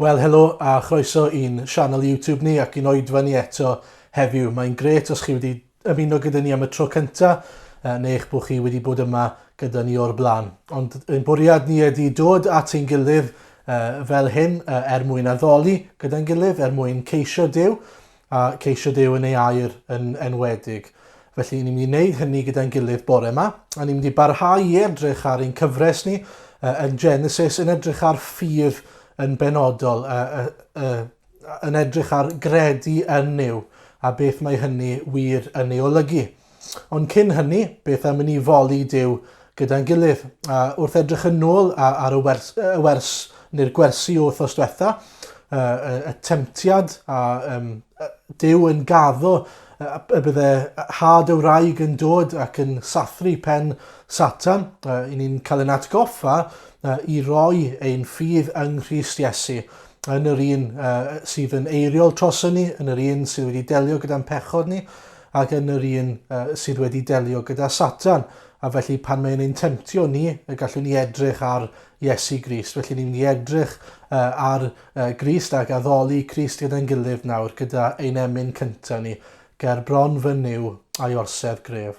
Wel, helo a chroeso i'n sianel YouTube ni ac i'n oedfa ni eto heddiw. Mae'n grêt os chi wedi ymuno gyda ni am y tro cynta, neu eich bod chi wedi bod yma gyda ni o'r blaen. Ond ein bwriad ni ydy dod at ein gilydd fel hyn er mwyn addoli gyda'n gilydd, er mwyn ceisio Duw, a ceisio Duw yn ei air yn enwedig. Felly, ni'n mynd i wneud hynny gyda'n gilydd bore yma, a ni'n mynd i barhau i edrych ar ein cyfres ni yn Genesis, yn edrych ar ffydd yn benodol, yn edrych ar gredu yn Nuw, a beth mae hynny wir yn ei olygu. Ond cyn hynny, beth am i ni foli Duw gyda'n gilydd? A wrth edrych yn ôl ar y wers, y wers neu'r gwersi o wythnos diwetha, y, y temtiad a um, Duw yn gaddo y bydde had y wraig yn dod ac yn sathru pen Satan, i ni'n cael ein atgoffa i roi ein ffydd yng Nghrist Iesu, yn yr un sydd yn eiriol tros ni, yn yr un sydd wedi delio gyda'n pechod ni, ac yn yr un sydd wedi delio gyda Satan. A felly pan mae'n ein temtio ni, y gallwn ni edrych ar Iesu Grist. Felly ni'n mynd i edrych ar Grist ac addoli Crist gyda'n gilydd nawr, gyda ein emyn cyntaf ni, ger bron fy Nuw a'i orsedd gref.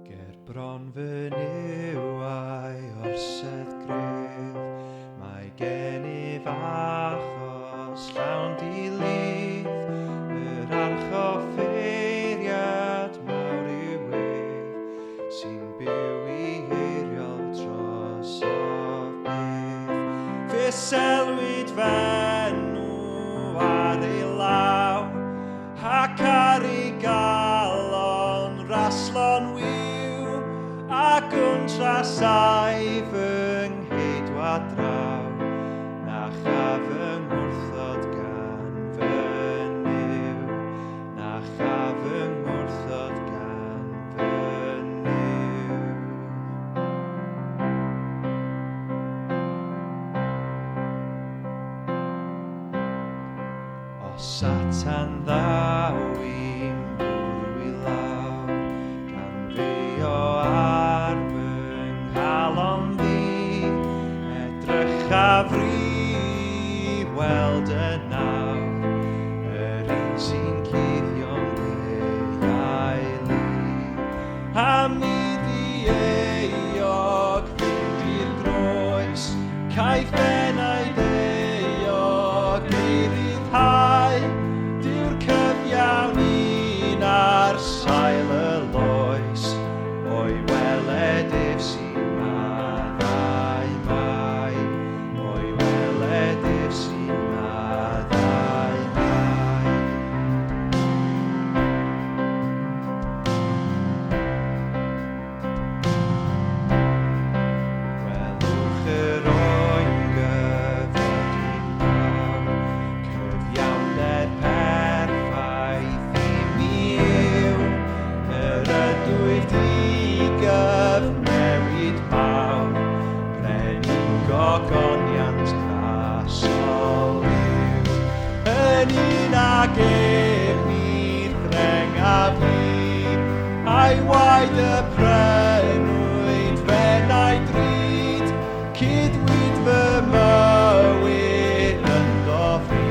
Ger bron fy Nuw a'i orsedd gref, mae gennyf achos llawn dilith, yr archoffeiriad mawr yw ef, sy'n byw i eiriol drosof byth. Fe selwyd f'enw ar ei law, Ac ar ei galon raslon wiw, ac wntrasai fy ngheidwad draw, na chaf fy ngwrthod gan fy Nuw, na chaf fy ngwrthod gan fy Nuw. O Satan ddaw i'm bwrw i lawr, gan feio ar fy nghalon ddu, edrychaf i weld yn awr, yr un sy'n cuddio'n beiau lu. A mi ddieuog fynd i'r groes, caiff enaid euog ei ryddhau, Dyw'r cyfiawn un ar sail y loes, o'i weled ef sy'n maddau mai, o'i weled ef sy'n maddau mai. Gwelwch yr oen gyfodwyd mawr, cyfiawnder perffaith i mi yw, yr ydwyf di gyfnewid mawr, brenin gogoniant grasol yw. Yn un ag ef ni ddrengaf fi, A'i waed y prynwyd f'enau drud, Cudwyd fy mywyd ynddo fi,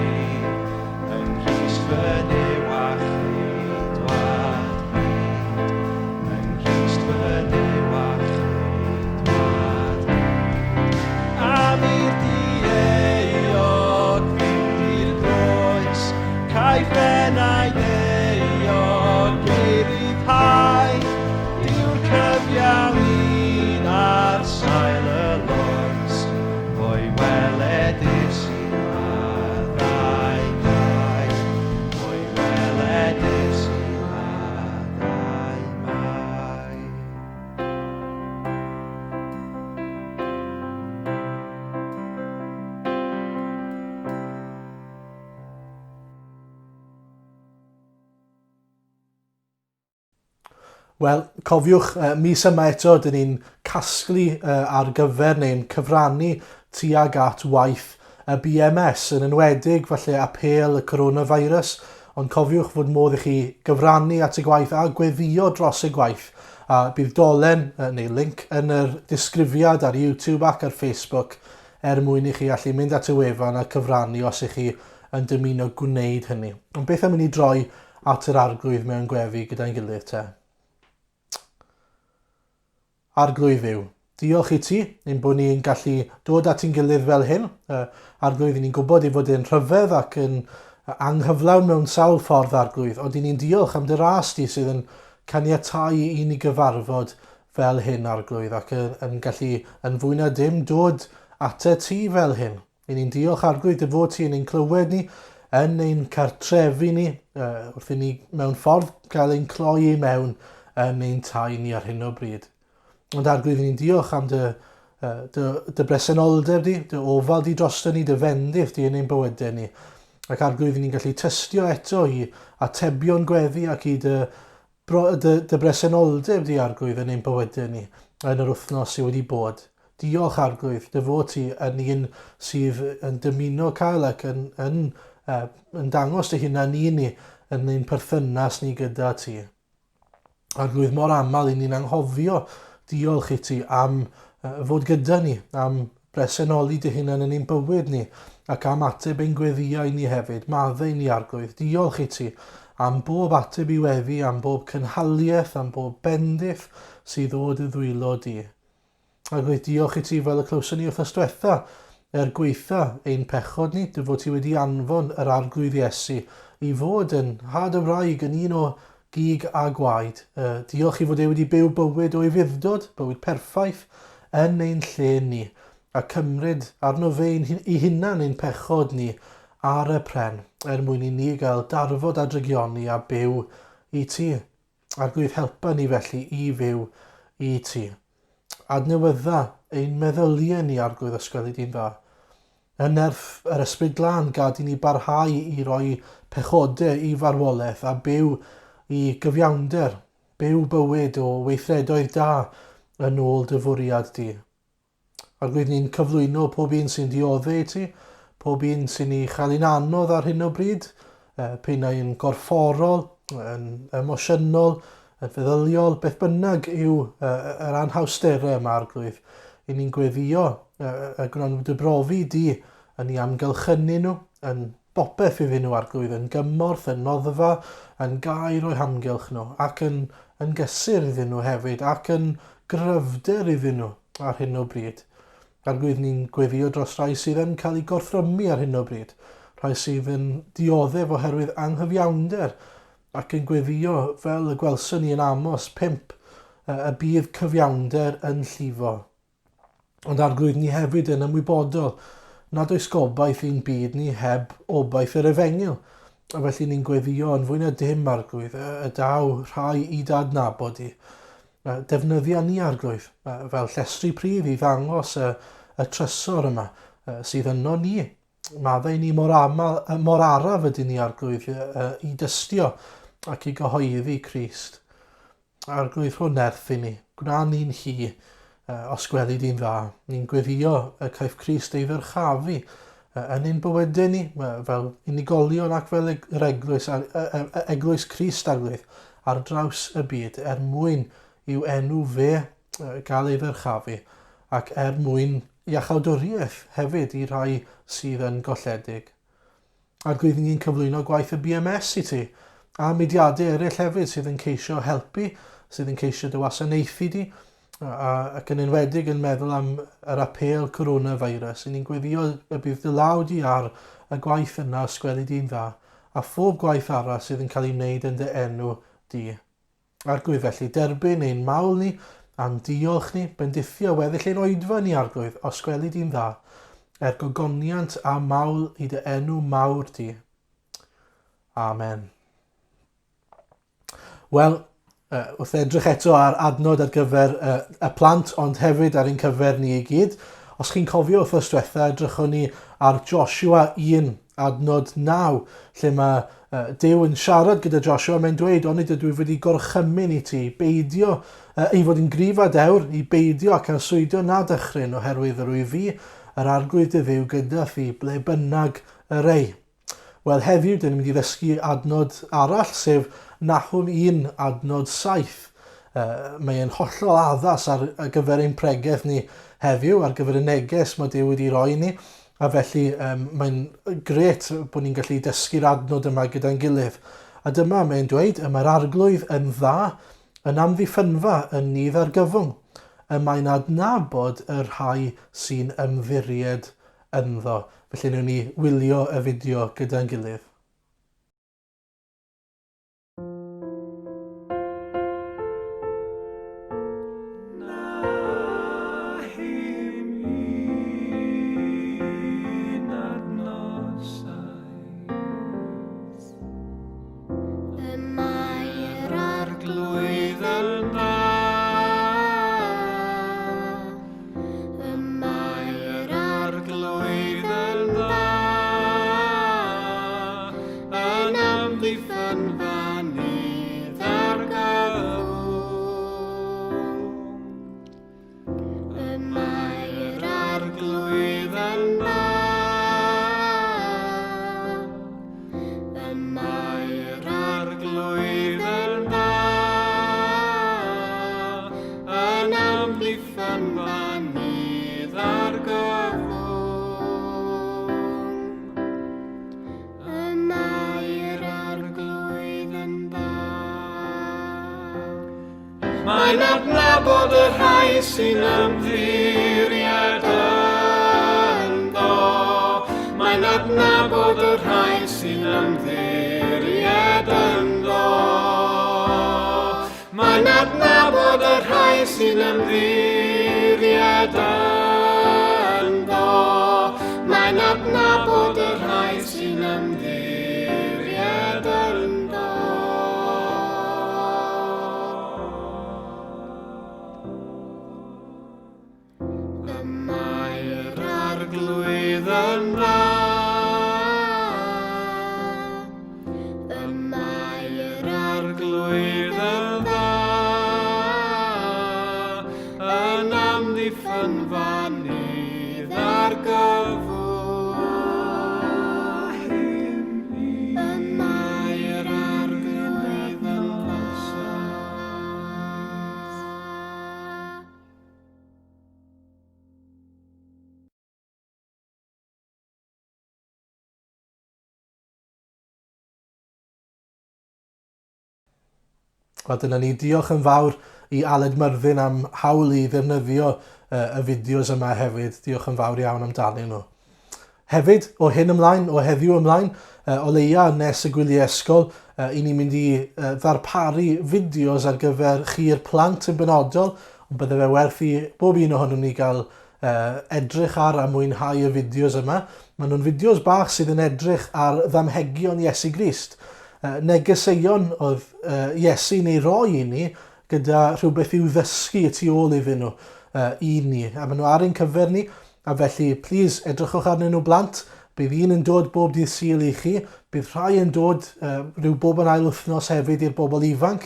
Yng Nghrist fy Nuw a Cheidwad byd, Yng Nghrist fy Nuw a Cheidwad byd. Am i'r dieuog fynd i'r groes, Caiff enaid euog ei ryddhau, Dyw'r cyfiawn un ar sail y loes, O'i weled ef sy'n maddau mai, O'i weled ef sy'n maddau mai. Wel, cofiwch, mis yma eto, dyn ni'n casglu ar gyfer neu'n cyfrannu tuag at waith y BMS, yn enwedig falle apêl y coronavirus, ond cofiwch fod modd i chi gyfrannu at y gwaith a gweddio dros y gwaith. A bydd dolen neu link yn yr disgrifiad ar YouTube ac ar Facebook er mwyn i chi allu mynd at y wefan a cyfrannu os ych chi yn dymuno gwneud hynny. Ond beth am i ni droi at yr Arglwydd mewn gweddi gyda'n gilydd te? Arglwydd Dduw, diolch i ti ein bod ni'n gallu dod at ein gilydd fel hyn. Arglwydd, ni'n gwybod ei fod e'n rhyfedd ac yn anghyflawn mewn sawl ffordd, Arglwydd, ond i ni'n diolch am dy ras di sydd yn caniatáu i ni gyfarfod fel hyn, Arglwydd, ac yn gallu yn fwy na dim dod atat ti fel hyn. I ni'n diolch, Arglwydd, dy fod ti yn ein clywed ni, yn ein cartrefi ni, wrth i ni mewn ffordd gael ein cloi i mewn yn ein tai ni ar hyn o bryd. Ond Arglwydd, i ni'n diolch am dy, dy, dy bresenoldeb di, dy ofal di drosto ni, dy fendith di yn ein bywydau ni. Ac Arglwydd, i ni'n gallu tystio eto i atebion gweddi ac i dy Bro, dy, dy bresenoldeb di, Arglwydd, yn ein bywydau ni, yn yr wythnos sydd wedi bod. Diolch, Arglwydd, dy fod ti yn un sydd yn dymuno cael ac yn, yn, uh, yn dangos dy hunan i ni yn ein perthynas ni gyda ti. Arglwydd, mor aml i ni'n anghofio diolch i ti am uh, fod gyda ni, am Bresennoli dy hunan yn ein bywyd ni, ac am ateb ein gweddïau ni hefyd. Maddau ni, Arglwydd. Diolch i ti am bob ateb i weddi, am bob cynhaliaeth, am bob bendith sydd o dy ddwylo di. Arglwydd, diolch i ti fel y clywson ni wythnos diwetha, er gwaetha ein pechod ni, dy fod ti wedi anfon yr Arglwydd Iesu i fod yn had y wraig, yn un o gig a gwaed. Diolch i fod e wedi byw bywyd o ufudd-dod, bywyd perffaith, yn ein lle ni, a cymryd arno fe ei hunan ein pechod ni ar y pren, er mwyn i ni gael darfod a drygioni a byw i ti. Arglwydd helpa ni felly i fyw i ti. Adnewydda ein meddyliau ni, Arglwydd, os gweli di'n dda. Yn nerth yr Ysbryd Glân, gad i ni barhau i roi pechodau i farwolaeth a byw i gyfiawnder, byw bywyd o weithredoedd da yn ôl dy fwriad di. Arglwydd, ni'n cyflwyno pob un sy'n diodde i ti, pob un sy'n ei chael hi'n anodd ar hyn o bryd, p'un ai yn gorfforol, yn emosiynol, yn feddyliol, beth bynnag yw yr anhawsterau yma, Arglwydd. I ni'n gweddio y gwnawn nhw dy brofi di yn ei amgylchynu nhw, yn bopeth iddyn nhw, Arglwydd, yn gymorth, yn noddfa, yn gair o'u hamgylch nhw, ac yn, yn gysur iddyn nhw hefyd, ac yn gryfder iddyn nhw ar hyn o bryd. Arglwydd, ni'n gweddio dros rai sydd yn cael eu gorthrymu ar hyn o bryd, rhai sydd yn dioddef oherwydd anghyfiawnder, ac yn gweddio fel y gwelson ni yn Amos 5, y bydd cyfiawnder yn llifo. Ond Arglwydd, ni hefyd yn ymwybodol nad oes gobaith i'n byd ni heb obaith yr efengyl. A felly ni'n gweddio yn fwy na dim, Arglwydd, y daw rhai i d'adnabod di. Defnyddia ni, Arglwydd, fel llestri pridd i ddangos y, y trysor yma sydd yno ni. Maddau ni mor, aml, mor araf ydyn ni, Arglwydd, i dystio ac i gyhoeddi Crist. Arglwydd, rho nerth i ni. Gwna ni'n hi, os gweli di'n dda. Ni'n gweddio y caiff Crist ei ddyrchafu yn ein bywydau ni, fel unigolion ac fel yr eglwys, eglwys Crist, Arglwydd, ar draws y byd, er mwyn i'w enw fe gael ei ddyrchafu, ac er mwyn iachawdwriaeth hefyd i rhai sydd yn golledig. Arglwydd, ni'n cyflwyno gwaith y BMS i ti, a mudiadau eraill hefyd sydd yn ceisio helpu, sydd yn ceisio dy wasanaethu di, a, ac yn enwedig yn meddwl am yr apêl coronavirus. Yn ni'n gweddio y bydd dy law di ar y gwaith yna os gweli di'n dda, a phob gwaith arall sydd yn cael ei wneud yn dy enw di. Arglwydd, felly, derbyn ein mawl ni, a'n diolch ni, bendithio weddill ein oedfa ni, Arglwydd, os gweli di'n dda, er gogoniant a mawl i dy enw mawr di. Amen. Wel, wrth edrych eto ar adnod ar gyfer y plant, ond hefyd ar ein cyfer ni i gyd, os chi'n cofio wythnos diwetha, edrychon ni ar Joshua 1. adnod 9, lle mae Duw yn siarad gyda Joshua, mae'n dweud, onid ydw i wedi gorchymyn i ti, beidio i fod yn gryf a dewr, i beidio ac arswydio na dychryn, oherwydd yr wyf fi, yr arglwydd dy Dduw gyda thi, ble bynnag yr ei. Wel, heddiw, dyn ni'n mynd i ddysgu adnod arall, sef Nahum 1, adnod 7. Mae e'n hollol addas ar gyfer ein pregeth ni heddiw, ar gyfer y neges mae Duw wedi roi ni, a felly um, mae'n gret bod ni'n gallu dysgu'r adnod yma gyda'n gilydd. A dyma mae'n dweud, y mae'r arglwydd yn dda, yn amddiffynfa yn nydd argyfwng, y mae'n adnabod y rhai sy'n ymddiried ynddo. Felly newn ni wylio y fideo gyda'n gilydd. Y mae'r arglwydd yn dda. Y mae'r arglwydd yn dda. Yn amddiffynfa ni ddargyfwng. Y mae'r arglwydd yn dda. Y mae'r arglwydd yn dda. Yn amddiffynfa ni ddargyfwng. Y mae'r arglwydd yn dda. Mae'n adnabod y rhai sy'n ymddiried ynddo. Mae'n adnabod y rhai sy'n ymddiried ynddo. Mae'n adnabod y rhai sy'n ymddiried ynddo. Mae'n adnabod y rhai sy'n ymddiried ynddo. Y mae'r arglwydd yn dda. Y mae'r arglwydd yn dda. Yn amddiffynfa ni ddargyfwng. Y mae'r arglwydd yn dda. Wel dyna ni, diolch yn fawr i Aled Myrddin am hawl i ddefnyddio y fideos yma hefyd. Diolch yn fawr iawn amdanyn nhw. Hefyd, o hyn ymlaen, o heddiw ymlaen, o leia nes y gwyliau ysgol, i ni'n mynd i ddarparu fideos ar gyfer chi'r plant yn benodol, ond bydde fe werth i bob un ohonom ni gael edrych ar a mwynhau y fideos yma. Maen nhw'n fideos bach sydd yn edrych ar ddamhegion Iesu Grist. Negeseuon oedd Iesu'n ei roi i ni gyda rhywbeth i'w ddysgu y tu ôl iddyn nhw i ni. A maen nhw ar ein cyfer ni, a felly plîs edrychwch arnyn nhw blant. Bydd un yn dod bob dydd Sul i chi, bydd rhai yn dod rhyw bob yn ail wythnos hefyd i'r bobl ifanc,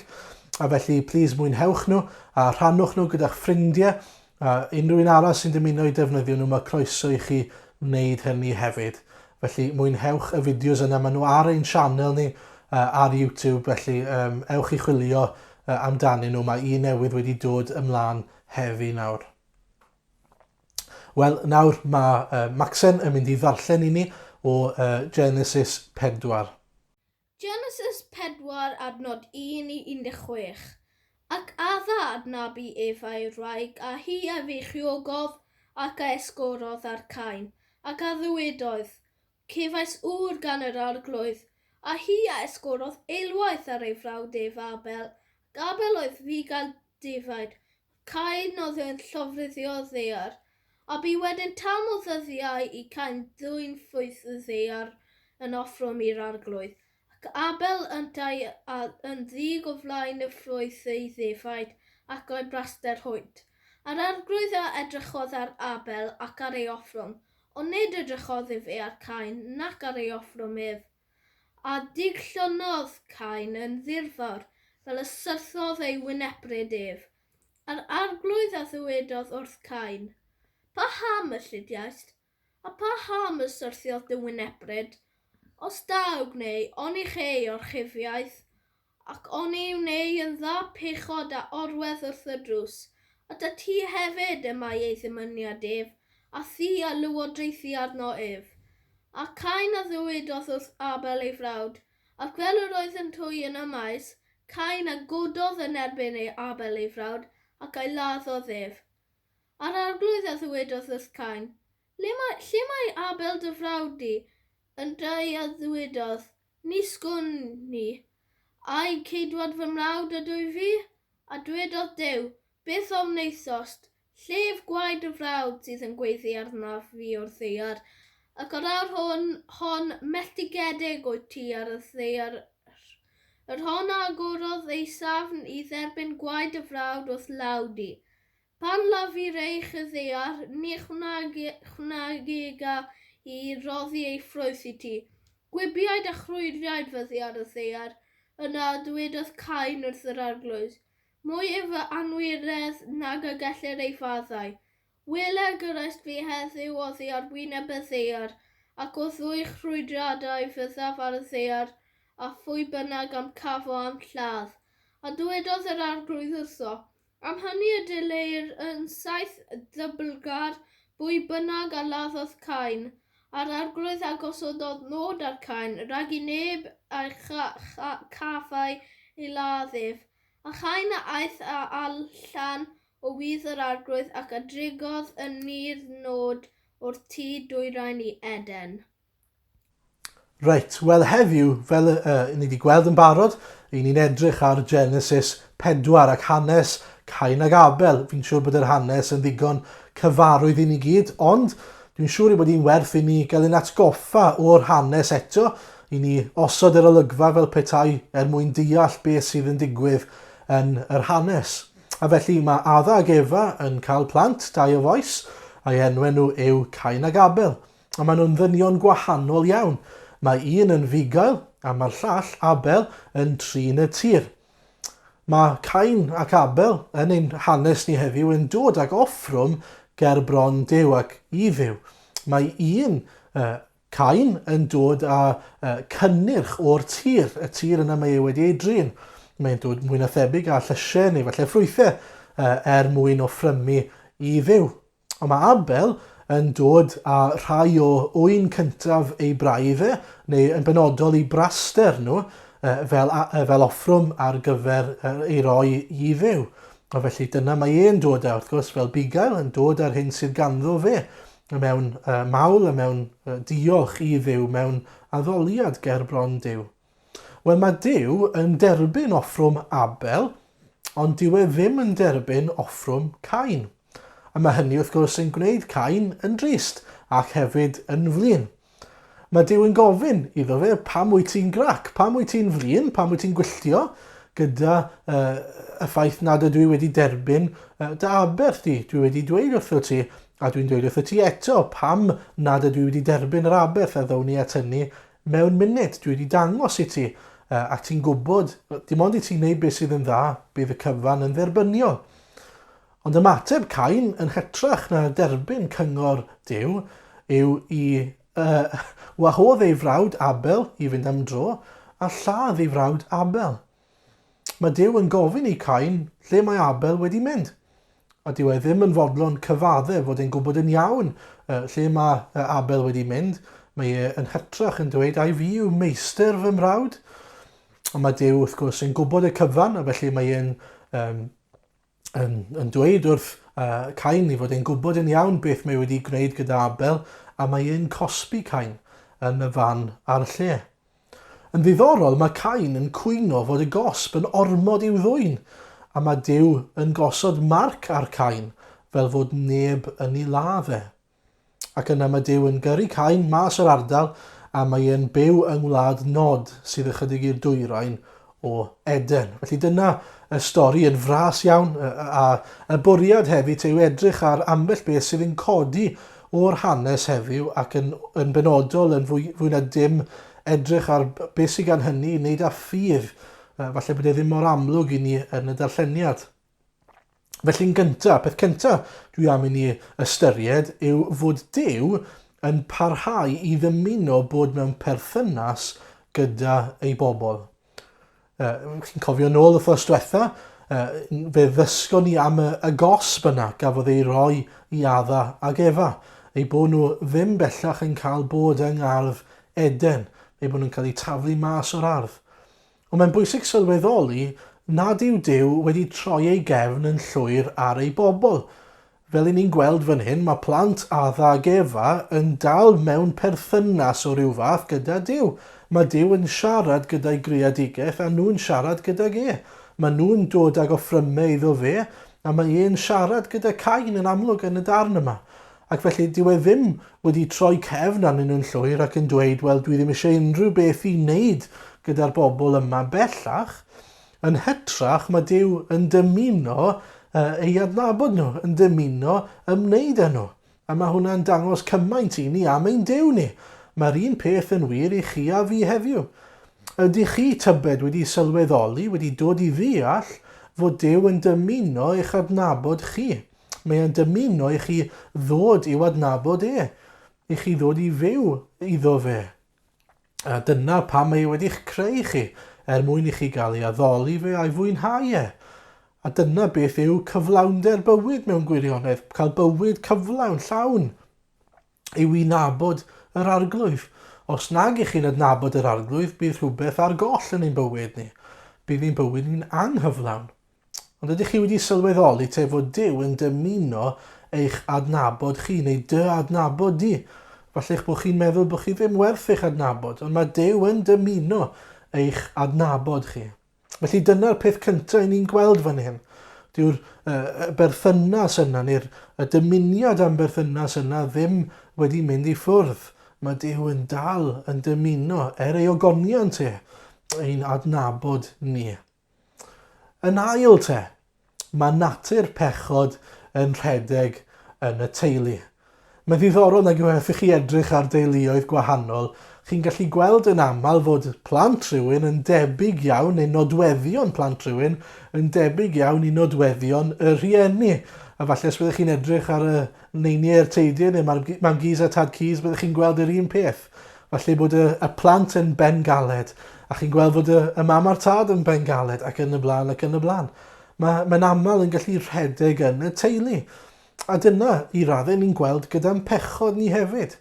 a felly plîs mwynhewch nhw a rhannwch nhw gyda'ch ffrindiau a unrhyw un arall sy'n dymuno eu defnyddio nhw, mae croeso i chi wneud hynny hefyd. Felly mwynhewch y fideos yna, maen nhw ar ein sianel ni ar YouTube, felly ewch i chwilio amdanyn nhw, mae un newydd wedi dod ymlaen heddi nawr. Wel, nawr mae Macsen yn mynd i ddarllen i ni o Genesis 4. Genesis 4 adnod 1 i 16. Ac Adda adnabu Efa ei wraig, a hi a feichiogodd ac a esgorodd ar Cain, ac a ddywedodd, Cefais ŵr gan yr Arglwydd, a hi a esgorodd eilwaith ar ei frawd ef, Abel, ac Abel oedd fugail defaid, Cain oedd yn llofruddio ddaear. A bu wedyn tam o ddyddiau i Cain ddwyn ffrwyth y ddaear yn offrwm i'r Arglwydd, ac Abel yntau a yn ddig o flaen y ffrwyth ei ddefaid ac o'i braster hwynt. A'r Arglwydd a edrychodd ar Abel ac ar ei offrwm. Ond nid edrychodd efe ar Cain nac ar ei offrwm ef. A digllynnodd Cain yn ddirfawr, fel y syrthiodd ei wynebryd ef. A'r Arglwydd a ddywedodd wrth Cain, Paham y llidiaist? A paham y syrthiodd dy wynebryd? Os da yw gwneu, oni chei orchufiaeth? Ac oni wnei yn dda pechod a orwedd wrth y drws, a da ti hefyd y mae ei ddymuniad ef, a thi a lywodraethi arno ef. A Cain a ddywedodd wrth Abel ei frawd, ac fel yr oeddynt hwy yn y maes, Cain a gododd yn erbyn ei Abel ei frawd, ac a'i laddodd ef. A'r Arglwydd a ddywedodd wrth Cain, Le mae, lle mae Abel dy frawd di? Yntau a ddywedodd, Nis gwn i. Ai ceidwad fy mrawd ydw i fi? A dwedodd Duw, Beth a wnaethost? Llef gwaed dy frawd sydd yn gweiddi arnaf fi o'r ddaear. Ac o'r awr hwn, hon, melltigedig wyt ti ar y ddaear, yr hon a agorodd ei safn i dderbyn gwaed dy frawd wrth law di. Pan lafureich y ddaear, ni chwnagega i roddi ei ffrwyth i ti. Gwibiaid a chrwydriaid fyddi ar y ddaear. Yna dywedodd Cain wrth yr Arglwydd, Mwy yw fy anwiredd nag y gellir ei faddau. Wele, gyrraist fi heddiw oddi ar wyneb y ddaear, ac o ddwy chrwydriadau fyddaf ar y ddaear, a phwy bynnag a'm cafo a'm lladd. A dywedodd yr Arglwydd wrtho, Am hynny y dilëir yn 7 ddyblgar bwy bynnag a laddodd Cain, a'r Arglwydd a gosododd nod ar Cain, rhag i neb a'i chaffai ei ladd ef. A Chain a aeth a allan o wydd yr Arglwydd ac a drigodd yn nhir Nod o'r tu dwyrain i Eden. Reit, wel heddiw, fel uh, ni wedi gweld yn barod, i ni'n edrych ar Genesis 4 ac hanes Cain ag Abel. Fi'n siŵr bod yr hanes yn ddigon cyfarwydd i ni gyd, ond dwi'n siŵr ei bod hi'n werth i ni gael ein atgoffa o'r hanes eto, i ni osod yr olygfa fel petai er mwyn deall beth sydd yn digwydd yn yr hanes. A felly mae Adda ag Efa yn cael plant, dau o fois, a'i enwau nhw yw Cain ag Abel. A maen nhw'n ddynion gwahanol iawn. Mae un yn fugail a mae'r llall, Abel, yn trin y tir. Mae Cain ac Abel yn ein hanes ni heddiw yn dod ag offrwm ger bron Duw ac i Dduw. Mae un, uh, Cain, yn dod â uh, cynnyrch o'r tir, y tir yna mae e wedi ei drin. Mae'n dod mwy na thebyg â llysiau neu falle ffrwythau uh, er mwyn offrymu i Dduw. Ond mae Abel yn dod â rhai o ŵyn cyntaf ei braidd e, neu yn benodol i braster nhw, fel, fel offrwm ar gyfer ei roi i Dduw. A felly dyna mae e'n dod â, wrth gwrs, fel bugail, yn dod â'r hyn sydd ganddo fe, mewn mawl a mewn diolch i Dduw, mewn addoliad ger bron Duw. Wel, mae Duw yn derbyn offrwm Abel, ond dyw e ddim yn derbyn offrwm Cain. A mae hynny, wrth gwrs, yn gwneud Cain yn drist ac hefyd yn flin. Mae Duw yn gofyn iddo fe, pam wyt ti'n grac? Pam wyt ti'n flin? Pam wyt ti'n gwylltio gyda uh, y ffaith nad ydw i wedi derbyn uh, dy aberth di? Dwi wedi dweud wrtho ti, a dwi'n dweud wrtho ti eto, pam nad ydw i wedi derbyn yr aberth a ddown ni at hynny Mewn munud, dwi wedi dangos i ti, ac ti'n gwybod, dim ond i ti wneud beth sydd yn dda, bydd y cyfan yn dderbyniol. Ond ymateb Cain yn hytrach na derbyn cyngor Duw yw i uh, wahodd ei frawd Abel i fynd am dro a lladd ei frawd Abel. Mae Duw yn gofyn i Cain lle mae Abel wedi mynd. A dyw e ddim yn fodlon cyfaddef fod e'n gwybod yn iawn lle mae Abel wedi mynd. Mae e yn hytrach yn dweud, ai fi yw meistr fy mrawd? Ond mae Duw, wrth gwrs, yn gwybod y cyfan, a felly mae e'n um, yn, yn dweud wrth uh, Cain i fod e'n gwybod yn iawn beth mae wedi gwneud gyda Abel, a mae e'n cosbi Cain yn y fan a'r lle. Yn ddiddorol, mae Cain yn cwyno fod y gosb yn ormod i'w ddwyn, a mae Duw yn gosod marc ar Cain fel fod neb yn ei ladd e. Ac yna mae Duw yn gyrru Cain mas o'r ardal a mae e'n byw yng ngwlad Nod sydd ychydig i'r dwyrain o Eden. Felly dyna y stori yn fras iawn a y bwriad hefyd yw edrych ar ambell beth sydd yn codi o'r hanes heddiw ac yn, yn benodol yn fwy, fwy na dim edrych ar beth sydd gan hynny i wneud â ffydd. Falle bod e ddim mor amlwg i ni yn y darlleniad. Felly'n gyntaf, peth cyntaf dwi am i ni ystyried yw fod Duw yn parhau i ddymuno bod mewn perthynas gyda ei bobl. Chi'n cofio nôl wythnos diwetha, fe ddysgon ni am y, y gosb yna gafodd ei roi i Adda ag Efa, eu bod nhw ddim bellach yn cael bod yng ngardd Eden, eu bod nhw'n cael eu taflu mas o'r ardd. Ond mae'n bwysig sylweddoli nad yw Duw wedi troi ei gefn yn llwyr ar ei bobl. Fel 'y ni'n gweld fan hyn, mae plant Adda ag Efa yn dal mewn perthynas o ryw fath gyda Duw. Mae Duw yn siarad gyda'i greadigaeth a nhw'n siarad gydag e. Mae nhw'n dod ag offrymau iddo fe a mae e'n siarad gyda Cain yn amlwg yn y darn yma. Ac felly dyw e ddim wedi troi cefn arnyn nhw'n llwyr ac yn dweud, wel dwi ddim eisiau unrhyw beth i wneud gyda'r bobl yma bellach. Yn hytrach, mae Duw yn dymuno eu adnabod nhw, yn dymuno ymwneud â nhw. A mae hwnna'n dangos cymaint i ni am ein Duw ni. Mae'r un peth yn wir i chi a fi heddiw. Ydych chi, tybed, wedi sylweddoli, wedi dod i ddeall, fod Duw yn dymuno eich adnabod chi? Mae e'n dymuno i chi ddod i'w adnabod e, i chi ddod i fyw iddo fe. A dyna pam mae e wedi'ch creu chi, er mwyn i chi gael ei addoli fe a'i fwynhau e. A dyna beth yw cyflawnder bywyd mewn gwirionedd, cael bywyd cyflawn, llawn, yw i nabod yr Arglwydd. Os nag ych chi'n adnabod yr Arglwydd, bydd rhywbeth ar goll yn ein bywyd ni. Bydd ein bywyd ni'n anghyflawn. Ond ydych chi wedi sylweddoli te fod Duw yn dymuno eich adnabod chi, neu dy adnabod di? Falle eich bod chi'n meddwl bod chi ddim werth eich adnabod, ond mae Duw yn dymuno eich adnabod chi. Felly dyna'r peth cyntaf i ni'n gweld fan hyn. Dyw'r uh, berthynas yna, neu'r y dymuniad am berthynas yna ddim wedi mynd i ffwrdd. Mae Duw yn dal yn dymuno, er ei ogoniant e, ein adnabod ni. Yn ail te, mae natur pechod yn rhedeg yn y teulu. Mae'n ddiddorol nag yw e wrth i chi edrych ar deuluoedd gwahanol, chi'n gallu gweld yn aml fod plant rhywun yn debyg iawn, neu nodweddion plant rhywun yn debyg iawn i nodweddion y rhieni. A falle os byddwch chi'n edrych ar y neiniau a'r teidiau neu mam-gus a tad-cus, byddwch chi'n gweld yr un peth. Falle bod y, y plant yn bengaled, a chi'n gweld fod y, y mam a'r tad yn bengaled, ac yn y blaen, ac yn y blaen. Mae, mae'n aml yn gallu rhedeg yn y teulu. A dyna, i raddau, ni'n gweld gyda'n pechod ni hefyd.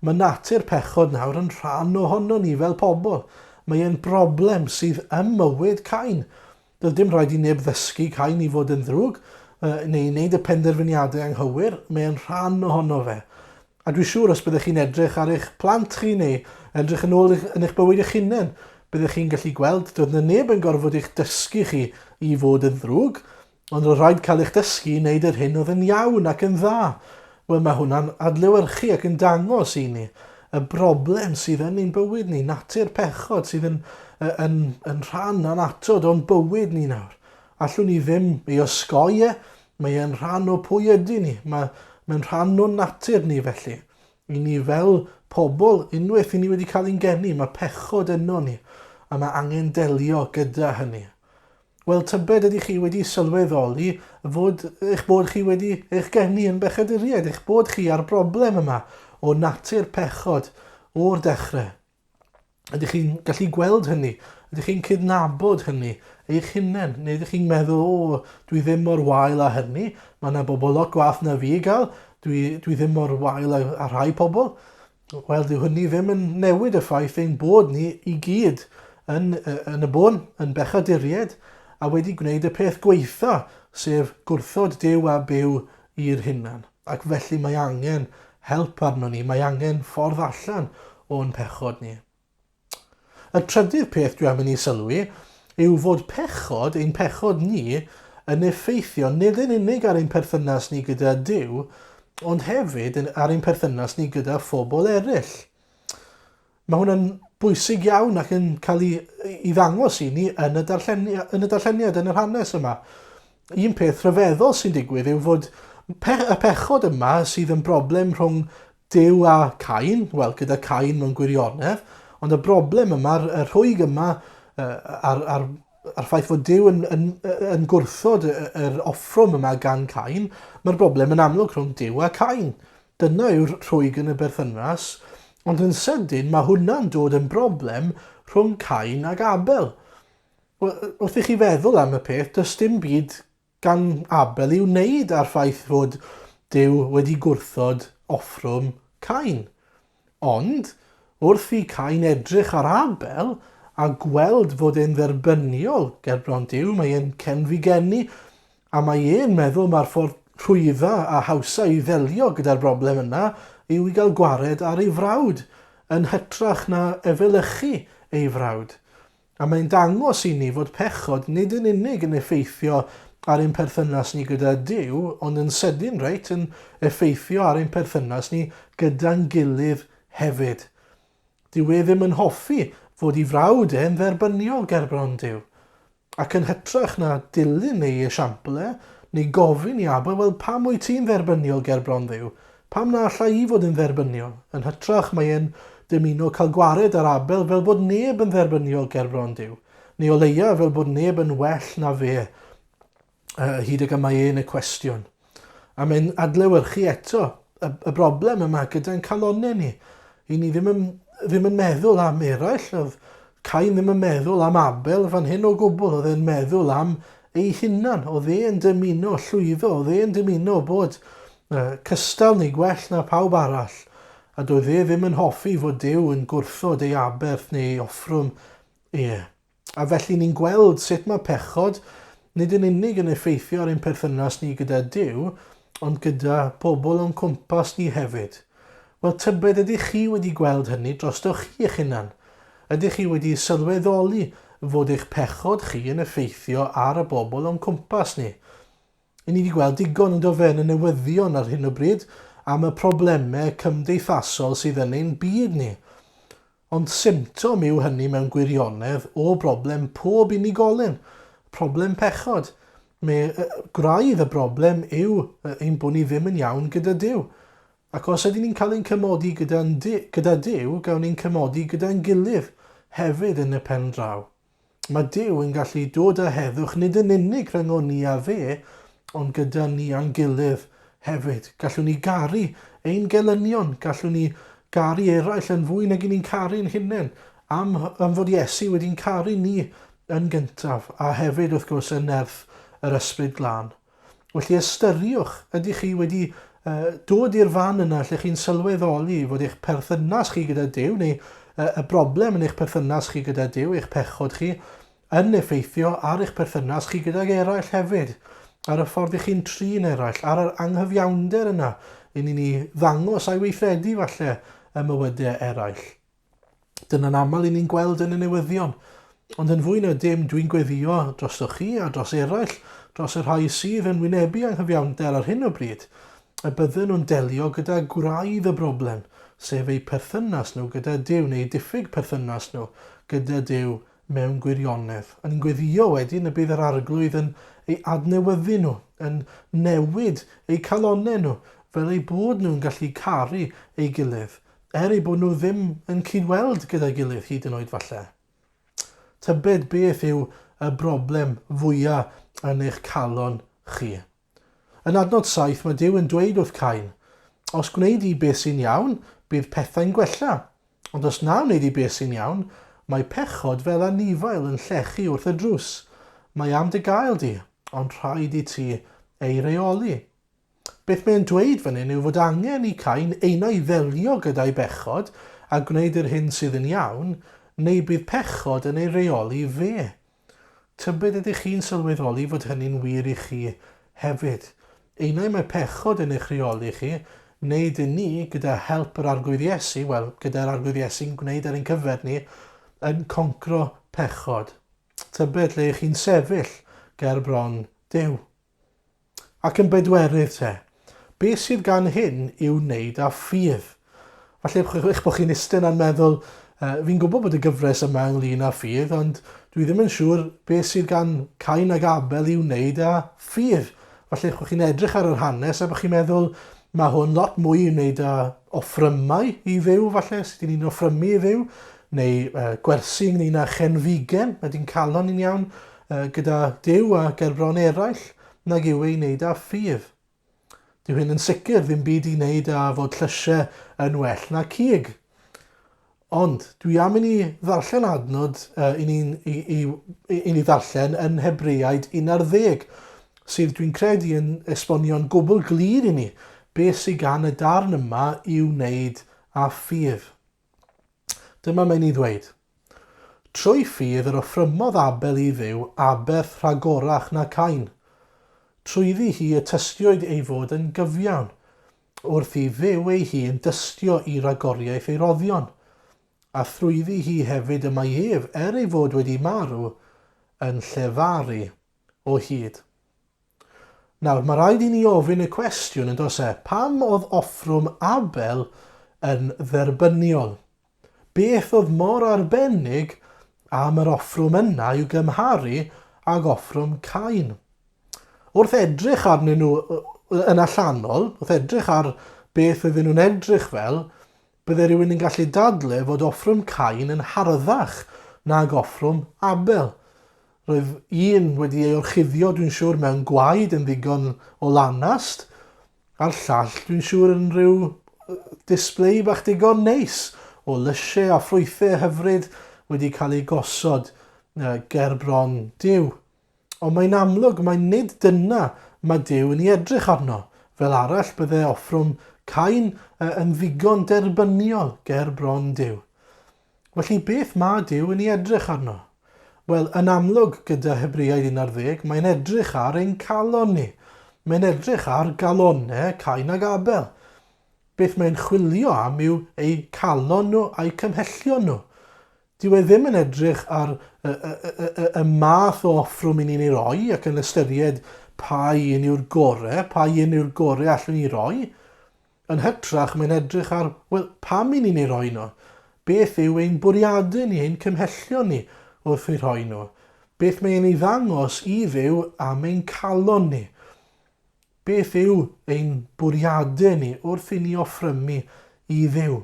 Mae natur pechod nawr yn rhan ohono ni fel pobl. Mae e'n broblem sydd ym mywyd Cain. Doedd dim rhaid i neb ddysgu Cain i fod yn ddrwg, neu i wneud y penderfyniadau anghywir, mae e'n rhan ohono fe. A dwi siŵr os byddech chi'n edrych ar eich plant chi neu edrych yn ôl yn eich bywyd eich hunain, byddech chi'n gallu gweld doedd 'na neb yn gorfod eich dysgu chi i fod yn ddrwg, ond roedd rhaid cael eich dysgu i wneud yr hyn oedd yn iawn ac yn dda. Wel, mae hwnna'n adlewyrchu ac yn dangos i ni y broblem sydd yn ein bywyd ni, natur pechod sydd yn, yn, yn rhan annatod o'n bywyd ni nawr. Allwn ni ddim ei osgoi e, Mae e'n rhan o pwy ydyn ni. Mae, mae'n rhan o'n natur ni felly. I ni fel pobl, unwaith i ni wedi cael ein geni, mae pechod yno ni, a mae angen delio gyda hynny. Wel, tybed ydych chi wedi sylweddoli fod eich bod chi wedi eich geni yn bechaduriaid, eich bod chi â'r broblem yma o natur pechod o'r dechrau. Ydych chi'n gallu gweld hynny? Ydych chi'n cydnabod hynny eich hunain? Neu ydych chi'n meddwl, o, dwi ddim mor wael â hynny, mae yna bobl lot gwath na fi i gael, dwi, dwi ddim mor wael â, â rhai pobl. Wel, dyw hynny ddim yn newid y ffaith ein bod ni i gyd yn, yn y bôn, yn bechaduriaid, a wedi gwneud y peth gweitha, sef gwrthod Duw a byw i'r hunan. Ac felly mae angen help arnon ni, mae angen ffordd allan o'n pechod ni. Y trydydd peth dwi am i ni sylwi yw fod pechod, ein pechod ni, yn effeithio nid yn unig ar ein perthynas ni gyda Duw, ond hefyd ar ein perthynas ni gyda phobl eraill. Mae hwn yn bwysig iawn ac yn cael ei, ei ddangos i ni yn y, darlleni, yn y darlleniad, yn yr hanes yma. Un peth rhyfeddol sy'n digwydd yw fod Pe y pechod yma sydd yn broblem rhwng Duw a Cain, wel, gyda Cain mewn gwirionedd, ond y broblem yma, y rhwyg yma, a'r, ar, a'r ffaith fod Duw yn, yn, yn gwrthod yr offrwm yma gan Cain, mae'r broblem yn amlwg rhwng Duw a Cain. Dyna yw'r rhwyg yn y berthynas, ond yn sydyn mae hwnna'n dod yn broblem rhwng Cain ag Abel. Wel, wrth i chi feddwl am y peth, does dim byd gan Abel i'w wneud â'r ffaith fod Duw wedi gwrthod offrwm Cain. Ond, wrth i Cain edrych ar Abel a gweld fod e'n dderbyniol gerbron Duw, mae e'n cenfigennu a mae e'n meddwl mae'r ffordd rhwydda a hawsa i ddelio gyda'r broblem yna yw i gael gwared ar ei frawd yn hytrach na efelychu ei frawd. A mae'n dangos i ni fod pechod nid yn unig yn effeithio ar ein perthynas ni gyda Duw, ond yn sydyn reit yn effeithio ar ein perthynas ni gyda'n gilydd hefyd. Dyw e ddim yn hoffi fod i frawd e'n dderbyniol gerbron Duw. Ac yn hytrach na dilyn ei esiampl e, neu gofyn i Abel, wel pam wyt ti'n dderbyniol ger bron Dduw? Pam na alla i fod yn dderbyniol? Yn hytrach mae e'n dymuno cael gwared ar Abel fel bod neb yn dderbyniol ger bron Duw, neu o leia fel bod neb yn well na fe, hyd y mae e'n y cwestiwn. A mae'n adlewyrchu eto y, y broblem yma gyda'n calonnau ni. I ni ddim yn, ddim yn meddwl am eraill, oedd Cain ddim yn meddwl am Abel fan hyn o gwbl, oedd e'n meddwl am ei hunan, oedd e'n dymuno llwyddo, oedd e'n dymuno bod uh, cystal neu gwell na pawb arall, a doedd e ddim yn hoffi fod Duw yn gwrthod ei aberth neu ei offrwm e. A felly ni'n gweld sut mae pechod nid yn unig yn effeithio ar ein perthynas ni gyda Duw, ond gyda pobl o'n cwmpas ni hefyd. Wel, tybed ydych chi wedi gweld hynny drostoch chi eich hunan? Ydych chi wedi sylweddoli fod eich pechod chi yn effeithio ar y bobl o'n cwmpas ni? I ni wedi gweld digon yn do fe yn y newyddion ar hyn o bryd am y problemau cymdeithasol sydd yn ein byd ni. Ond symptom yw hynny mewn gwirionedd o broblem pob unigolyn, problem pechod. Mae gwraidd y broblem yw ein bod ni ddim yn iawn gyda Duw. Ac os ydyn ni'n cael ein cymodi gyda, gyda Duw, gawn ni'n cymodi gyda'n gilydd hefyd yn y pen draw. Mae Duw yn gallu dod â heddwch nid yn unig rhyngon ni a fe, ond gyda ni a'n gilydd hefyd. Gallwn ni garu ein gelynion, gallwn ni garu eraill yn fwy nag i ni'n caru'n hunain, am, am fod Iesu wedi'n caru ni yn gyntaf, a hefyd, wrth gwrs, yn nerth yr Ysbryd Glân. Felly ystyriwch, ydych chi wedi uh, dod i'r fan yna lle chi'n sylweddoli fod eich perthynas chi gyda Duw, neu uh, y broblem yn eich perthynas chi gyda Duw, eich pechod chi, yn effeithio ar eich perthynas chi gydag eraill hefyd, ar y ffordd i chi'n trin eraill, ar yr anghyfiawnder yna i ni ni ddangos a'i weithredu falle ym mywydau eraill. Dyna'n aml i ni'n gweld yn y newyddion. Ond yn fwy na dim, dwi'n gweddio drostoch chi a dros eraill, dros y rhai sydd yn wynebu anghyfiawnder ar hyn o bryd, y bydden nhw'n delio gyda gwraidd y broblem, sef eu perthynas nhw gyda Duw, neu eu diffyg perthynas nhw gyda Duw mewn gwirionedd. A ni'n gweddio wedyn y bydd yr Arglwydd yn ei adnewyddu nhw, yn newid eu calonnau nhw, fel eu bod nhw'n gallu caru ei gilydd, er eu bod nhw ddim yn cyd-weld gyda'i gilydd hyd yn oed falle. Tybed beth yw y broblem fwya yn eich calon chi? Yn adnod 7 mae Duw yn dweud wrth Cain, Os gwnei di beth sy'n iawn, bydd pethau'n gwella. Ond os na wnei di beth sy'n iawn, mae pechod fel anifail yn llechu wrth y drws. Mae am dy gael di, ond rhaid i ti ei reoli. Beth mae'n dweud fan hyn yw fod angen i Cain einau ddelio gyda'i bechod a gwneud yr hyn sydd yn iawn, neu bydd pechod yn ei reoli fe. Tybed ydych chi'n sylweddoli fod hynny'n wir i chi hefyd? Einau mae pechod yn eich rheoli chi, neu dyn ni, gyda help yr Arglwydd Iesu, wel, gyda'r Arglwydd Iesu'n gwneud ar ein cyfer ni, yn concro pechod. Tybed lle chi'n sefyll ger bron Duw. Ac yn bedwerydd te, beth sydd gan hyn i'w wneud â ffydd? Falle eich bod chi'n eistedd yna'n meddwl, uh, fi'n gwybod bod y gyfres yma ynglyn â ffydd, ond dwi ddim yn siŵr beth sydd gan Cain ag Abel i'w wneud â ffydd. Falle eich bod chi'n edrych ar yr hanes a bod chi'n meddwl mae hwn lot mwy i wneud â offrymau i Dduw falle, sut i ni'n offrymu i Dduw, neu gwersi ynglyn â chenfigen, ydy'n calon ni'n iawn gyda Duw a gerbron eraill, nag yw ei wneud â ffydd. Dyw hyn yn sicr ddim byd i wneud â fod llysiau yn well na cig. Ond dwi am i ni ddarllen adnod uh, i, ni'n, i, i, i ni ddarllen yn Hebreaid 11, sydd dwi'n credu yn esbonio'n gwbl glir i ni beth sydd gan y darn yma i'w wneud â ffydd. Dyma mae'n ei ddweud. Trwy ffydd yr offrymodd Abel i Dduw aberth rhagorach na Cain. Trwyddi hi y tystiwyd ei fod yn gyfiawn, wrth i Dduw ei hun dystio i ragoriaeth ei roddion. A thrwyddi hi hefyd y mae ef, er ei fod wedi marw, yn llefaru o hyd. Nawr, mae rhaid i ni ofyn y cwestiwn, yn does e, pam oedd offrwm Abel yn dderbyniol? Beth oedd mor arbennig am yr offrwm yna i'w gymharu ag offrwm Cain? Wrth edrych arnyn nhw yn allanol, wrth edrych ar beth oedden nhw'n edrych fel, bydde rhywun yn gallu dadle fod offrwm Cain yn harddach nag offrwm Abel. Roedd un wedi ei orchuddio, dwi'n siŵr, mewn gwaed yn ddigon o lanast, a'r llall, dwi'n siŵr, yn rhyw display bach digon neis o lysiau a ffrwythau hyfryd wedi cael eu gosod ger bron Duw. Ond mae'n amlwg mai nid dyna mae Duw yn ei edrych arno. Fel arall bydde offrwm Cain yn ddigon derbyniol ger bron Duw. Felly beth mae Duw yn ei edrych arno? Wel, yn amlwg gyda Hebreaid 11, mae'n edrych ar ein calon ni. Mae'n edrych ar galonau Cain ag Abel. Beth mae'n chwilio am yw eu calon nhw a'u cymhellion nhw. Dyw e ddim yn edrych ar y, y, y, y, y math o offrwm i ni'n ei roi ac yn ystyried pa un yw'r gorau, pa un yw'r gorau allwn ni roi. Yn hytrach, mae'n edrych ar, wel, pam i ni'n eu rhoi nhw? Beth yw ein bwriadau ni, ein cymhellion ni wrth eu rhoi nhw? Beth mae'n ei ddangos i Dduw am ein calon ni? Beth yw ein bwriadau ni wrth i ni offrymu i Dduw?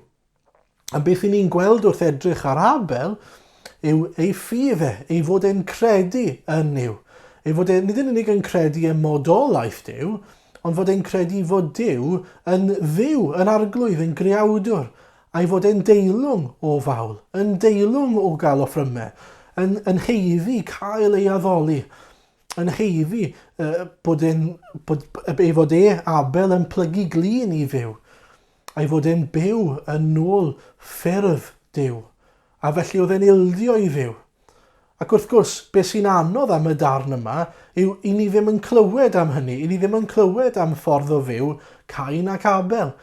A beth i ni'n gweld wrth edrych ar Abel yw ei ffydd e, ei fod e'n credu yn Nuw. Ei fod e nid yn unig yn credu ym modolaeth Duw, ond fod e'n credu fod Duw yn Dduw, yn Arglwydd, yn Greawdwr, a'i fod e'n deilwng o fawl, yn deilwng o gael offrymau, yn, yn haeddu cael ei addoli, yn haeddu uh, bod, en, bod, ei fod e, Abel, yn plygu glin i Dduw. a'i fod e'n byw yn nôl ffurf Duw, a felly oedd e'n ildio i Dduw. Ac wrth gwrs, beth sy'n anodd am y darn yma yw i ni ddim yn clywed am hynny, i ni ddim yn clywed am ffordd o fyw Cain ac Abel.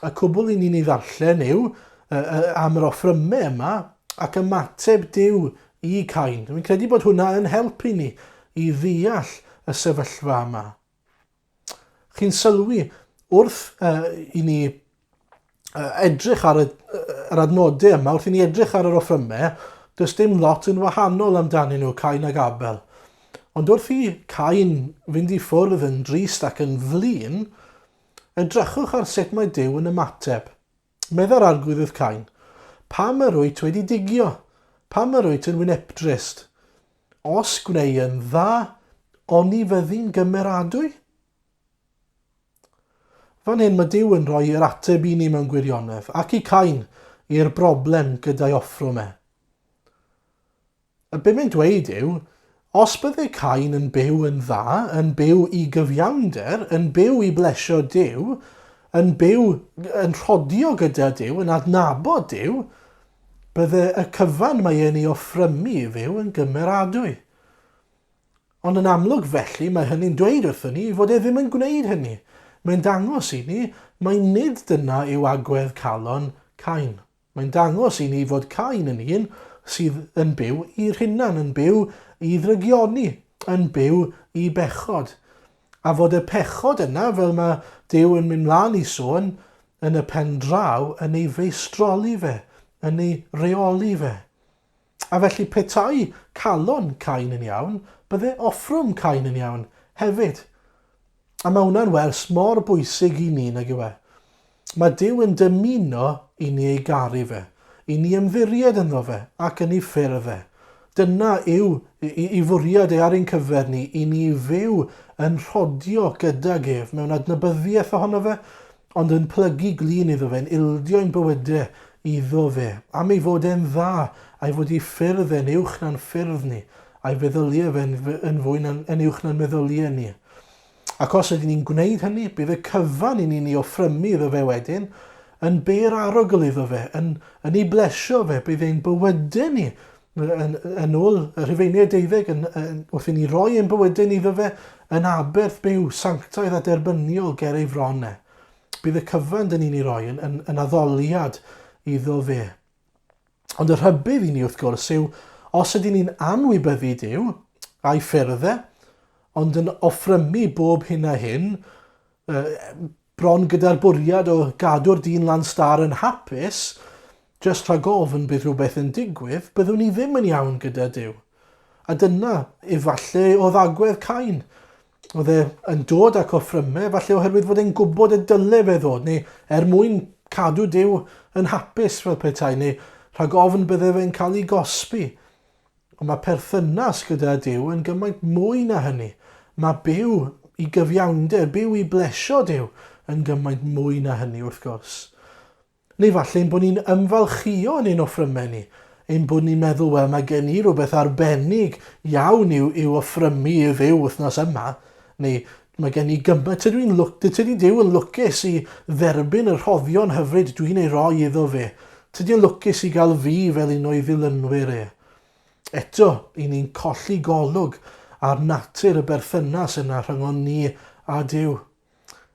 Y cwbl i ni'n ei ddarllen yw am yr offrymau yma ac ymateb Duw i Cain. Dwi'n credu bod hwnna yn helpu ni i ddeall y sefyllfa yma. Chi'n sylwi, wrth uh, i ni uh, edrych ar y, yr adnodau yma, wrth i ni edrych ar yr offrymau, does dim lot yn wahanol amdanyn nhw, Cain ag Abel. Ond wrth i Cain fynd i ffwrdd yn drist ac yn flin, edrychwch ar sut mae Duw yn ymateb. Meddai'r Arglwydd wrth Cain, Pam yr wyt wedi digio? Pam yr wyt yn wynebdrist? Os gwnei yn dda, oni fyddi'n gymeradwy? Fan hyn mae Duw yn rhoi yr ateb i ni mewn gwirionedd, ac i Cain, i'r broblem gyda'i offrwm e. A be mae'n dweud yw, os bydde Cain yn byw yn dda, yn byw i gyfiawnder, yn byw i blesio Duw, yn byw yn rhodio gyda Duw, yn adnabod Duw, bydde y cyfan mae e'n ei offrymu i Dduw yn gymeradwy. Ond yn amlwg felly mae hynny'n dweud wrthyn ni fod e ddim yn gwneud hynny. Mae'n dangos i ni mai nid dyna yw agwedd calon Cain. Mae'n dangos i ni fod Cain yn un sydd yn byw i'r hunan, yn byw i ddrygioni, yn byw i bechod. A fod y pechod yna, fel mae Duw yn mynd mlaen i sôn, yn y pen draw yn ei feistroli fe, yn ei reoli fe. A felly petai calon Cain yn iawn, bydde offrwm Cain yn iawn hefyd. A mae hwnna'n wers mor bwysig i ni, nag yw e? Mae Duw yn dymuno i ni ei garu fe, i ni ymddiried ynddo fe ac yn ei ffyrdd e. Dyna yw i fwriad e ar ein cyfer ni, i ni fyw yn rhodio gydag ef mewn adnabyddiaeth ohono fe, ond yn plygu glin iddo fe, yn ildio ein bywydau iddo fe, am ei fod e'n dda, a'i fod ei ffyrdd e'n uwch na'n ffyrdd ni, a'i feddyliau fe'n yn fwy na'n yn uwch na'n meddyliau ni. Ac os ydyn ni'n gwneud hynny, bydd y cyfan i ni'n ei offrymu iddo fe wedyn yn bêr arogl iddo fe, yn, yn ei blesio fe, bydd ein bywydau ni, yn, yn ôl y Rhufeiniaid deuddeg, yn, yn, wrth i ni roi ein bywydau ni iddo fe, yn aberth byw, sanctaidd a derbyniol ger ei fron e. Bydd y cyfan dyn ni'n ei roi yn, yn, yn addoliad iddo fe. Ond y rhybudd i ni wrth gwrs yw, os ydyn ni'n anwybyddu Duw a'i ffyrdd e, ond yn offrymu bob hyn a hyn, bron gyda'r bwriad o gadw'r dyn lan star yn hapus, jyst rhag ofn bydd rhywbeth yn digwydd, byddwn ni ddim yn iawn gyda Duw. A dyna, efallai, oedd agwedd Cain. Oedd e yn dod ac offrymu, falle oherwydd fod e'n gwybod y dyle fe ddod, neu er mwyn cadw Duw yn hapus fel petai, neu rhag ofn bydde fe'n cael ei gosbi. Ond mae perthynas gyda Duw yn gymaint mwy na hynny. Mae byw i gyfiawnder, byw i blesio Duw yn gymaint mwy na hynny wrth gwrs. Neu falle ein bod ni'n ymfalchïo yn ein offrymau ni, ein bod ni'n meddwl, wel, mae gen i rhywbeth arbennig iawn i'w, i'w offrymu i Dduw wythnos yma, neu mae gen i gymaint, tydw i'n lwc, tydi Duw yn lwcus i dderbyn y rhoddion hyfryd dwi'n ei roi iddo fe. Tydi yn lwcus i gael fi fel un o'i ddilynwyr e. Eto, i ni'n colli golwg ar natur y berthynas yna rhyngon ni a Duw.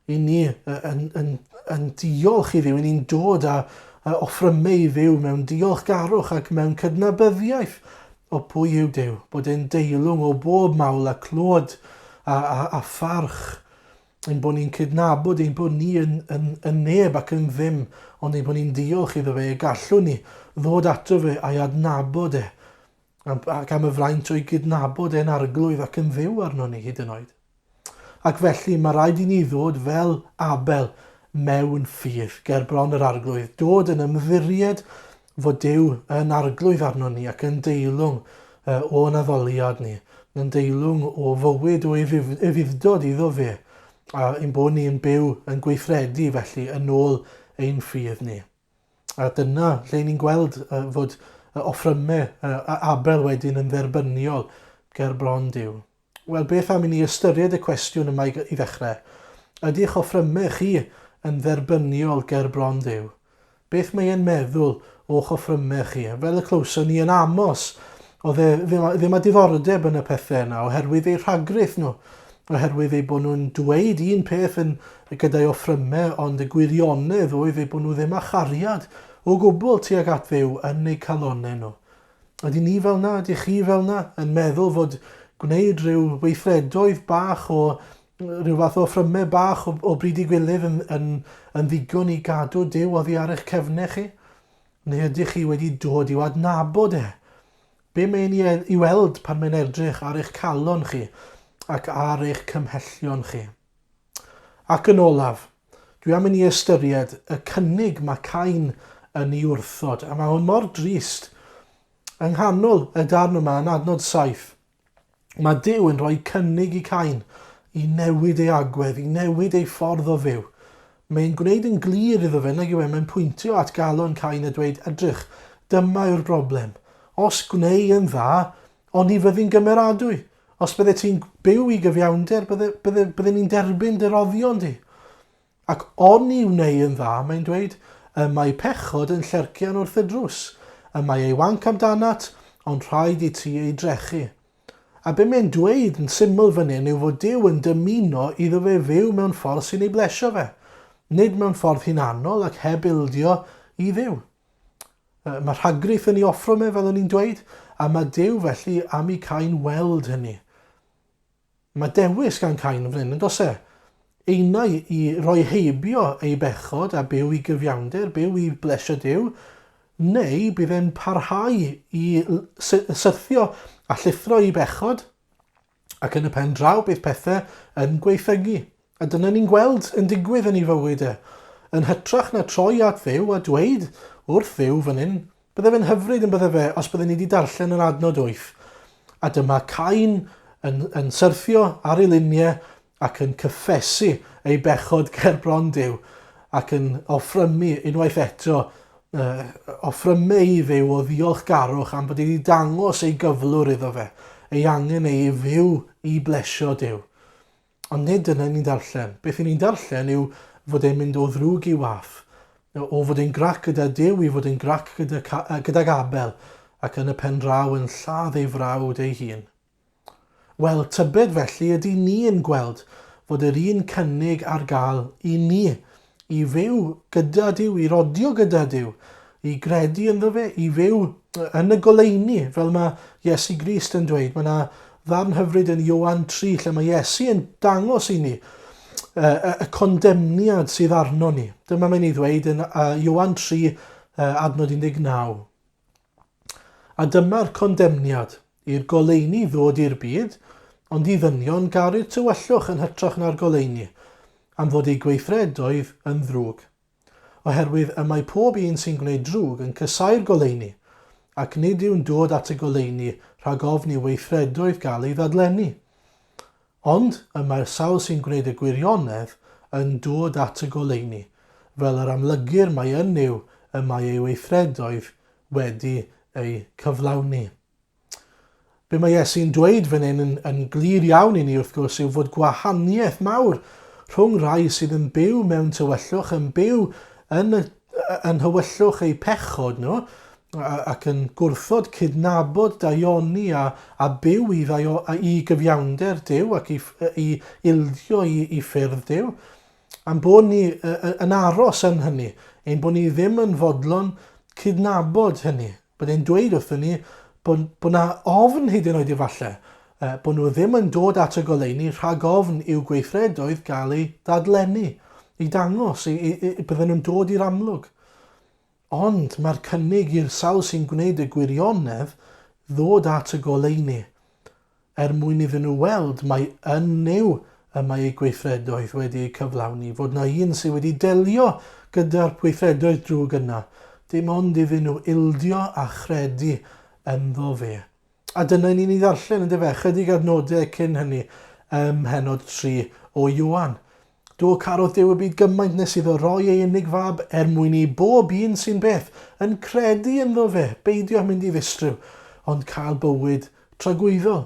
i ni yn, yn, yn diolch i Dduw, i ni'n dod â, â offrymu i Dduw mewn diolchgarwch ac mewn cydnabyddiaeth o pwy yw Duw, bod e'n deilwng o bob mawl a clod a, a, a pharch, ein bod ni'n cydnabod ein bod ni yn, yn, yn neb ac yn ddim, ond ein bod ni'n diolch iddo fe, y gallwn ni ddod ato fe a'i adnabod e, ac am y fraint o'i gydnabod e'n arglwydd ac yn Dduw arno ni hyd yn oed. Ac felly mae rhaid i ni ddod fel Abel mewn ffydd ger bron yr Arglwydd, dod yn ymddiried fod Duw yn arglwydd arno ni ac yn deilwng o'n addoliad ni, yn deilwng o fywyd o ufudd-dod iddo fe, a ein bod ni yn byw yn gweithredu felly yn ôl ein ffydd ni. A dyna lle ni'n gweld fod offrymau Abel wedyn yn dderbyniol ger bron Duw. Wel, beth am i ni ystyried y cwestiwn yma i ddechrau? Ydy'ch offrymau chi yn dderbyniol ger bron Duw? Beth mae e'n meddwl o'ch offrymau chi? Fel y clywson ni yn Amos, oedd e ddim, ddim â diddordeb yn y pethau yna oherwydd eu rhagrith nhw, oherwydd eu bod nhw'n dweud un peth yn gyda'i offrymau, ond y gwirionedd oedd eu bod nhw ddim â chariad o gwbl tuag at Dduw yn eu calonnau nhw. Ydy ni fel 'na? Ydych chi fel 'na? Yn meddwl fod gwneud rhyw weithredoedd bach o rhyw fath o offrymau bach o, o bryd i gilydd yn, yn, yn ddigon i gadw Duw oddi ar eich cefnau chi? Neu ydych chi wedi dod i'w adnabod e? Be mae'n ei, ei weld pan mae'n edrych ar eich calon chi ac ar eich cymhellion chi? Ac yn olaf, dwi am i ni ystyried y cynnig mae Cain yn ei wrthod, a mae hwn mor drist. Yng nghanol y darn yma, yn adnod 7, mae Duw yn rhoi cynnig i Cain i newid ei agwedd, i newid ei ffordd o fyw. Mae'n gwneud yn glir iddo fe, nag yw e, mae'n pwyntio at galon Cain a dweud, edrych, dyma yw'r broblem. Os gwnei yn dda, oni fyddi'n gymeradwy. Os bydde ti'n byw i gyfiawnder, bydde, bydde, bydde ni'n derbyn dy roddion di. Ac oni wnei yn dda, mae'n dweud, y mae pechod yn llercian wrth y drws. Y mae ei wanc amdanat, ond rhaid i ti ei drechu. A be mae'n dweud yn syml fan hyn yw fod Duw yn dymuno iddo fe fyw mewn ffordd sy'n ei blesio fe, nid mewn ffordd hunanol ac heb ildio i Dduw. Mae rhagrith yn ei offrwm e, fel o'n i'n dweud, a mae Duw felly am i Cain weld hynny. Mae dewis gan Cain fan hyn, yn does e? Einau i roi heibio ei bechod a byw i gyfiawnder, byw i blesio Duw, neu bydd e'n parhau i syrthio a llithro i bechod, ac yn y pen draw bydd pethau yn gweithygu. A dyna ni'n gweld yn digwydd yn ei fywyd e. Yn hytrach na troi at Dduw a dweud wrth Dduw fan hyn, bydde fe'n hyfryd yn bydde fe os bydden ni wedi darllen yr adnod 8. A dyma Cain yn, yn syrthio ar ei luniau ac yn cyffesu ei bechod ger bron Duw ac yn offrymu unwaith eto uh, offrymu i Dduw o ddiolchgarwch am bod wedi dangos ei gyflwr iddo fe, ei angen ei fyw i blesio Duw. Ond nid dyna ni'n darllen. Beth 'y ni'n darllen yw fod e'n mynd o ddrwg i wath, o fod e'n grac gyda Duw i fod e'n grac gyda, gydag Abel, ac yn y pen draw yn lladd ei frawd ei hun. Wel, tybed felly ydy ni yn gweld fod yr un cynnig ar gael i ni, i fyw gyda Duw, i rodio gyda Duw, i gredu ynddo fe, i fyw yn y goleuni, fel mae Iesu Grist yn dweud. Mae yna ddarn hyfryd yn Ioan 3 lle mae Iesu yn dangos i ni y, y condemniad sydd arno ni. Dyma mae'n ei ddweud yn Ioan 3 adnod 19. A dyma'r condemniad, i'r goleuni ddod i'r byd, ond i ddynion garu'r tywyllwch yn hytrach na'r goleuni, am fod eu gweithredoedd yn ddrwg. Oherwydd y mae pob un sy'n gwneud drwg yn casáu'r goleuni, ac nid yw'n dod at y goleuni rhag ofn i'w weithredoedd gael ei ddadlennu. Ond y mae'r sawl sy'n gwneud y gwirionedd yn dod at y goleuni, fel yr amlygir mai yn Nuw y mae ei weithredoedd wedi eu cyflawni. Be mae Iesu'n dweud fan hyn yn, yn glir iawn i ni wrth gwrs yw fod gwahaniaeth mawr rhwng rhai sydd yn byw mewn tywyllwch, yn byw yn, y, yn nhywyllwch eu pechod nhw, ac yn gwrthod cydnabod daioni a, a byw i, ddaio, i gyfiawnder Duw ac i, i ildio i, i ffyrdd Duw, a'n bod ni yn aros yn hynny, ein bod ni ddim yn fodlon cydnabod hynny. Bod e'n dweud wrthyn ni bod, bod na ofn hyd yn oed efallai, bod nhw ddim yn dod at y goleuni rhag ofn i'w gweithredoedd gael eu dadlennu, i dangos, i, i, i, bydden nhw'n dod i'r amlwg. Ond mae'r cynnig i'r sawl sy'n gwneud y gwirionedd ddod at y goleuni, er mwyn iddyn nhw weld mai yn Nuw y mae eu gweithredoedd wedi eu cyflawni, fod 'na un sydd wedi delio gyda'r gweithredoedd drwg yna, dim ond iddyn nhw ildio a chredu ynddo fe. A dyna ni'n ei ddarllen, yndyfe, ychydig adnodau cyn hynny ym mhennod 3 o Ioan. Do, carodd Duw y byd gymaint nes iddo roi ei unig fab er mwyn i bob un sy'n beth, yn credu ynddo fe, beidio â mynd i ddistryw, ond cael bywyd tragwyddol.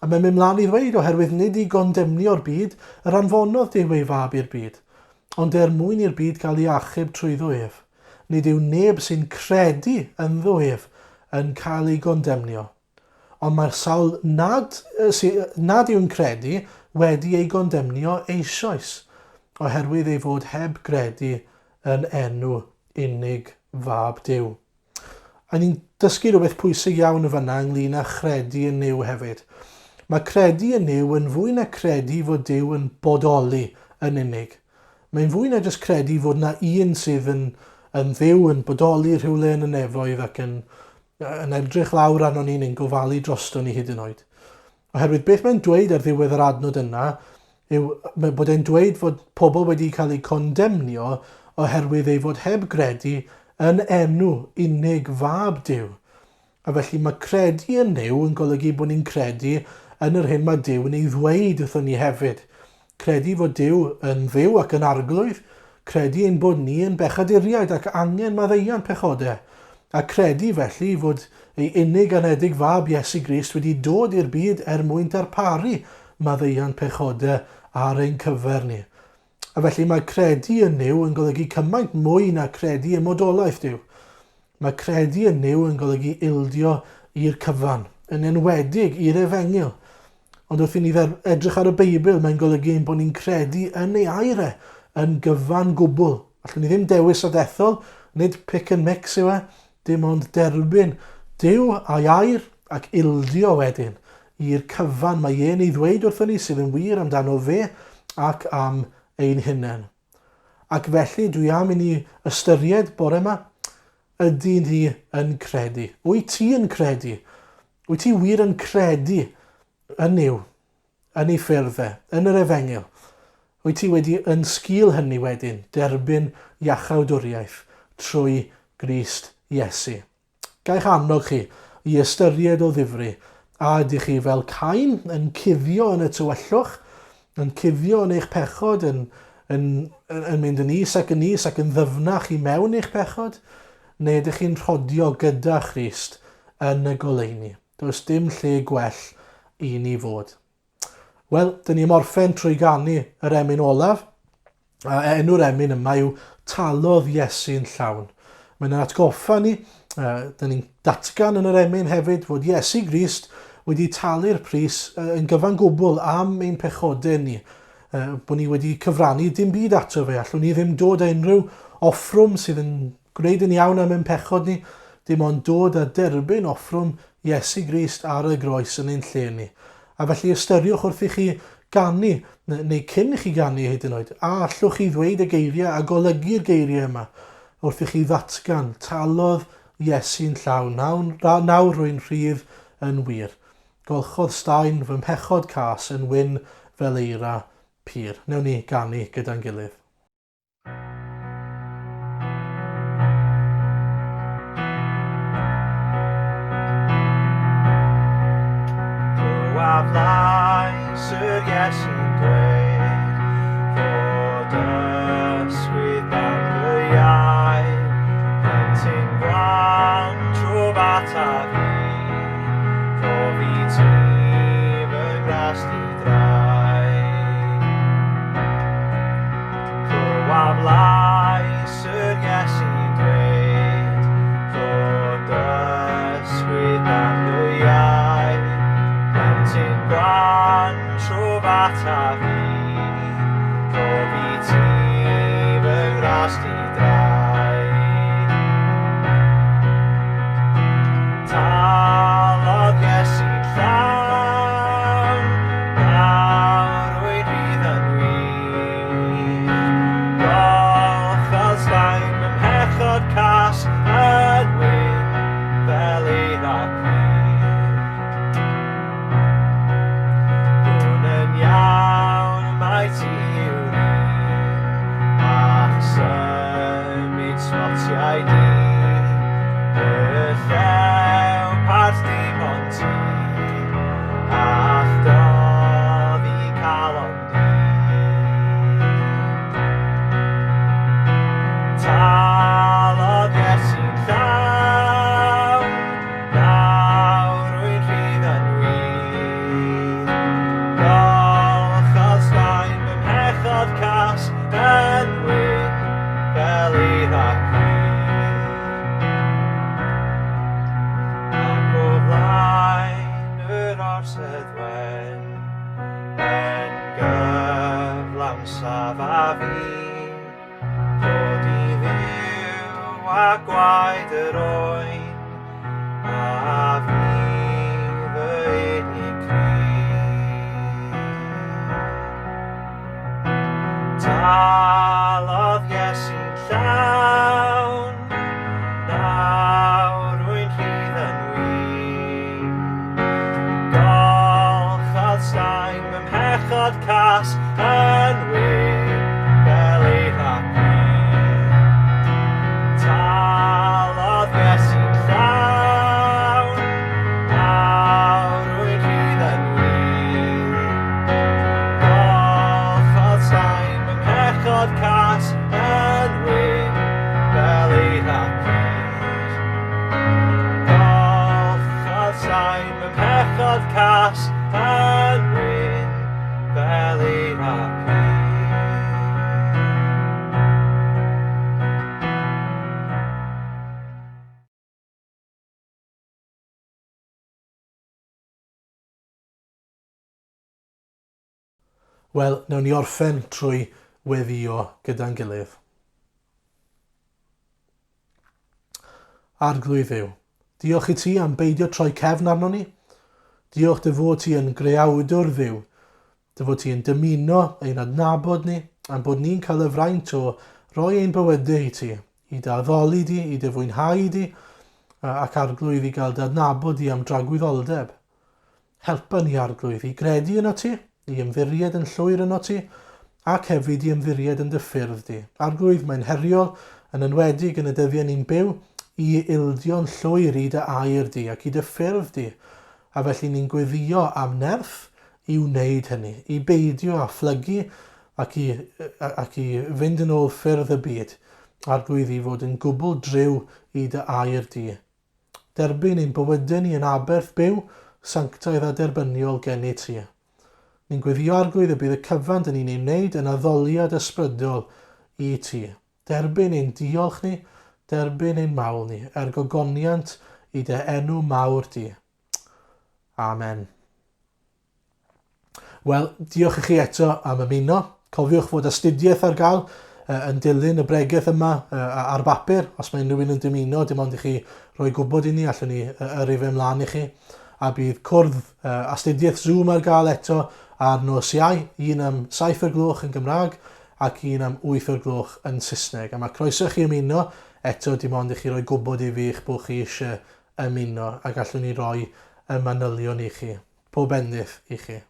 A mae'n mynd mlaen i ddweud, oherwydd nid i gondemnio'r byd yr anfonodd Duw ei fab i'r byd, ond er mwyn i'r byd gael ei achub trwyddo ef. Nid yw neb sy'n credu ynddo ef yn cael ei gondemnio, ond mae'r sawl nad, sy, nad yw'n credu wedi ei gondemnio eisoes, oherwydd ei fod heb gredu yn enw unig Fab Duw. A ni'n dysgu rhywbeth pwysig iawn yn fanna ynglyn â chredu yn Nuw hefyd. Mae credu yn Nuw yn fwy na credu fod Duw yn bodoli yn unig. Mae'n fwy na jyst credu fod 'na un sydd yn yn Dduw, yn bodoli rhywle yn y nefoedd ac yn yn edrych lawr arnon ni neu'n gofalu droston ni hyd yn oed. Oherwydd beth mae'n dweud ar ddiwedd yr adnod yna yw bod e'n dweud fod pobl wedi cael eu condemnio oherwydd ei fod heb gredu yn enw unig fab Duw. A felly mae credu yn Nuw yn golygu bod ni'n credu yn yr hyn mae Duw yn ei ddweud wrthon ni hefyd. Credu fod Duw yn Dduw ac yn Arglwydd, credu ein bod ni yn bechaduriaid ac angen maddeuant pechodau, a credu felly fod ei unig anedig fab Iesu Grist wedi dod i'r byd er mwyn darparu maddeuant pechodau ar ein cyfer ni. A felly mae credu yn Nuw yn golygu cymaint mwy na credu ym modolaeth Duw. Mae credu yn Nuw yn golygu ildio i'r cyfan, yn enwedig i'r efengyl. Ond wrth i ni edrych ar y Beibl, mae'n golygu ein bod ni'n credu yn ei air e, yn gyfan gwbl. Allwn ni ddim dewis a dethol, nid pick and mix yw e, dim ond derbyn Duw a'i air ac ildio wedyn i'r cyfan mae e'n ei ddweud wrthon ni sydd yn wir amdano fe ac am ein hunain. Ac felly dwi am i ni ystyried bore yma, ydy ni yn credu? Wyt ti yn credu? Wyt ti wir yn credu yn Nuw, yn ei ffyrdd e, yn yr efengyl? Wyt ti wedi yn sgil hynny wedyn derbyn iachawdwriaeth trwy Grist Iesu? Ga i'ch annog chi i ystyried o ddifri, a ydych chi fel Cain yn cuddio yn y tywyllwch, yn cuddio yn eich pechod, yn, yn, yn mynd yn is ac yn is ac yn ddyfnach i mewn eich pechod, neu ydych chi'n rhodio gyda Christ yn y goleuni? Does dim lle gwell i ni fod. Wel, dyn ni'n orffen trwy ganu yr emyn olaf. A enw'r emyn yma yw Talodd Iesu'n Llawn. Mae'n atgoffa ni, dyn ni'n datgan yn yr emyn hefyd fod Iesu Grist wedi talu'r pris yn gyfan gwbl am ein pechodau ni, bod ni wedi cyfrannu dim byd ato fe, allwn ni ddim dod â unrhyw offrwm sydd yn Gwneud yn iawn am ein pechod ni, dim ond dod a derbyn offrwm Iesu Grist ar y groes yn ein lle ni. A felly ystyriwch wrth i chi ganu, neu cyn i chi ganu hyd yn oed, a allwch chi ddweud y geiriau a golygu'r geiriau yma wrth i chi ddatgan, talodd Iesu'n llawn, nawr, nawr rwy'n rhydd yn wir. Golchodd staen fy mhechod cas yn wyn fel eira pur. Newn ni ganu gyda'n gilydd. Clywaf lais yr Iesu'n dweud fod ysgwydd dan fy iau, plentyn gwan trwf ataf i, rhof i ti fy ngras di drai. Clywaf lais yr Iesu'n dweud, Rho dysgwydd dan dy iau, plentyn gwan trwf ataf i, rhof i ti fy ngras di drai. Talodd Iesu'n llawn, nawr rwy'n rhydd yn wir. Golchodd staen fy mhechod cas yn wyn fel eira pur. Gwn yn iawn mai ti yw'r un all symud smotiau du. Y llew parth dim ond ti all doddi calon di. Talodd Iesu'n llawn, nawr rwy'n rhydd yn wir. Golchodd staen fy mhechod cas yn wyn fel eira pur. Ac o flaen yr orsedd wen, yn gyflawn saf a fi, dod i Dduw a gwaed yr oen, a fydd y unig gri. Talodd Iesu'n llawn, nawr rwy'n rhydd yn wir. Golchodd staen fy mhechod cas yn wyn fel eira pur. Talodd Iesu'n llawn, nawr rwy'n rhydd yn wir. Golchodd staen fy mhechod cas yn wyn fel eira pur. Golchodd sain fy mhechod cas yn wyn fel eira pur. Wel, wnawn ni orffen trwy weddïo gyda'n gilydd. Arglwydd Dduw, diolch i ti am beidio troi cefn arnon ni. Diolch dy fod ti yn greawdwr Dduw, dy fod ti yn dymuno ein adnabod ni, a'n bod ni'n cael y fraint o roi ein bywydau i ti, i dy addoli di, i dy fwynhau di, ac Arglwydd i gael dy adnabod di am dragwyddoldeb. Helpa ni, Arglwydd, i gredu ynot ti, i ymddiried yn llwyr ynot ti, ac hefyd i ymddiried yn dy ffyrdd di. Arglwydd, mae'n heriol, yn enwedig yn y dyddiau ni'n byw, i ildio'n llwyr i dy air di ac i dy ffyrdd di, a felly ni'n gweddïo am nerth i wneud hynny, i beidio â phlygu ac i, ac i fynd yn ôl ffyrdd y byd, Arglwydd, i fod yn gwbl driw i dy air di. Derbyn ein bywydau ni yn aberth byw, sanctaidd a derbyniol gennyt ti. Ni'n gweddïo, Arglwydd, y bydd y cyfan dyn ni'n ei wneud yn addoliad ysbrydol i ti. Derbyn ein diolch ni, derbyn ein mawl ni, er gogoniant i dy enw mawr di. Amen. Wel, diolch i chi eto am ymuno. Cofiwch fod astudiaeth ar gael yn dilyn y bregeth yma ar bapur. Os mae unrhyw un yn dymuno, dim ond i chi roi gwybod i ni, allwn ni yrru fe ymlaen i chi. A bydd cwrdd astudiaeth Zoom ar gael eto ar nos Iau, un am 7 o'r gloch yn Gymraeg ac un am 8 o'r gloch yn Saesneg. A mae croeso i chi ymuno eto, dim ond i chi roi gwybod i fi eich bod chi eisiau ymuno a gallwn ni roi y manylion i chi. Pob bendith i chi.